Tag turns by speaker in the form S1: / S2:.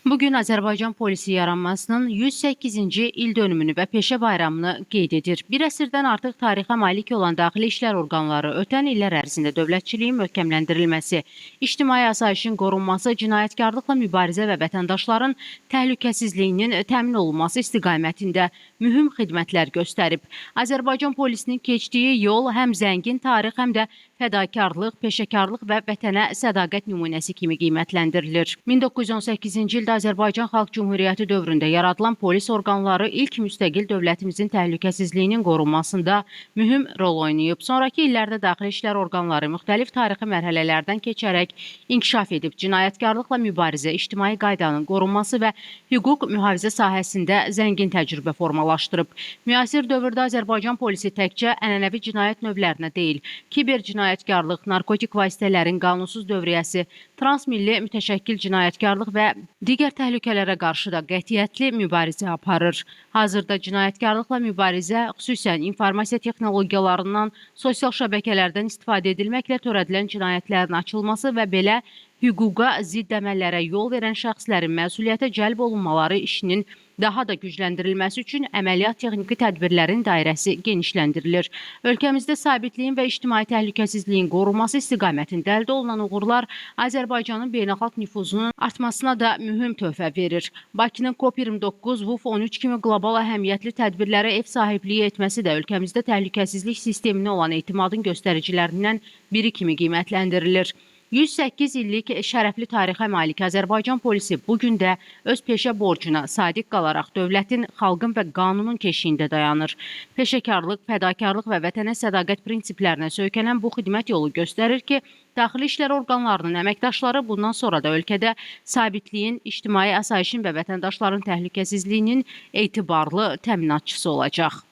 S1: Bugün Azərbaycan polisi yaranmasının 108-ci il dönümünü və peşə bayramını qeyd edir. Bir əsrdən artıq tarixə malik olan daxili işlər orqanları ötən illər ərzində dövlətçiliyin möhkəmləndirilməsi, ictimai asayişin qorunması, cinayətkarlıqla mübarizə və vətəndaşların təhlükəsizliyinin təmin olunması istiqamətində mühüm xidmətlər göstərib. Azərbaycan polisinin keçdiyi yol həm zəngin tarix, həm də fədakarlıq, peşəkarlıq və vətənə sədaqət nümunəsi kimi qiymətləndirilir. 1918-ci ildə Azərbaycan Xalq Cümhuriyyəti dövründə yaradılan polis orqanları ilk müstəqil dövlətimizin təhlükəsizliyinin qorunmasında mühüm rol oynayıb. Sonrakı illərdə daxili işlər orqanları müxtəlif tarixi mərhələlərdən keçərək inkişaf edib. Cinayətkarlıqla mübarizə, ictimai qaydanın qorunması və hüquq mühafizə sahəsində zəngin təcrübə formalaşdırıb. Müasir dövrdə Azərbaycan polisi təkcə ənənəvi cinayət növlərinə deyil, kiber cinayətkarlıq, narkotik vasitələrin qanunsuz dövriyyəsi, transmilli mütəşəkkil cinayətkarlıq və digər təhlükələrə qarşı da qətiyyətli mübarizə aparır. Hazırda cinayətkarlıqla mübarizə xüsusən informasiya texnologiyalarından, sosial şəbəkələrdən istifadə edilməklə törədilən cinayətlərin açılması və belə hüquqa zidd əməllərə yol verən şəxslərin məsuliyyətə cəlb olunmaları işinin daha da gücləndirilməsi üçün əməliyyat texniki tədbirlərin dairəsi genişləndirilir. Ölkəmizdə sabitliyin və ictimai təhlükəsizliyin qorunması istiqamətində əldə olunan uğurlar Azərbaycanın beynəlxalq nüfuzunun artmasına da mühüm töhfə verir. Bakının COP29, WUF 13 kimi qlobal əhəmiyyətli tədbirlərə ev sahibliyi etməsi də ölkəmizdə təhlükəsizlik sisteminə olan etimadın göstəricilərindən biri kimi qiymətləndirilir. 108 illik şərəfli tarixə malik Azərbaycan polisi bu gün də öz peşə borcuna sadiq qalaraq dövlətin, xalqın və qanunun keşiyində dayanır. Peşəkarlıq, fədakarlıq və vətənə sədaqət prinsiplərinə söykənən bu xidmət yolu göstərir ki, daxili işlər orqanlarının əməkdaşları bundan sonra da ölkədə sabitliyin, ictimai asayişin və vətəndaşların təhlükəsizliyinin etibarlı təminatçısı olacaq.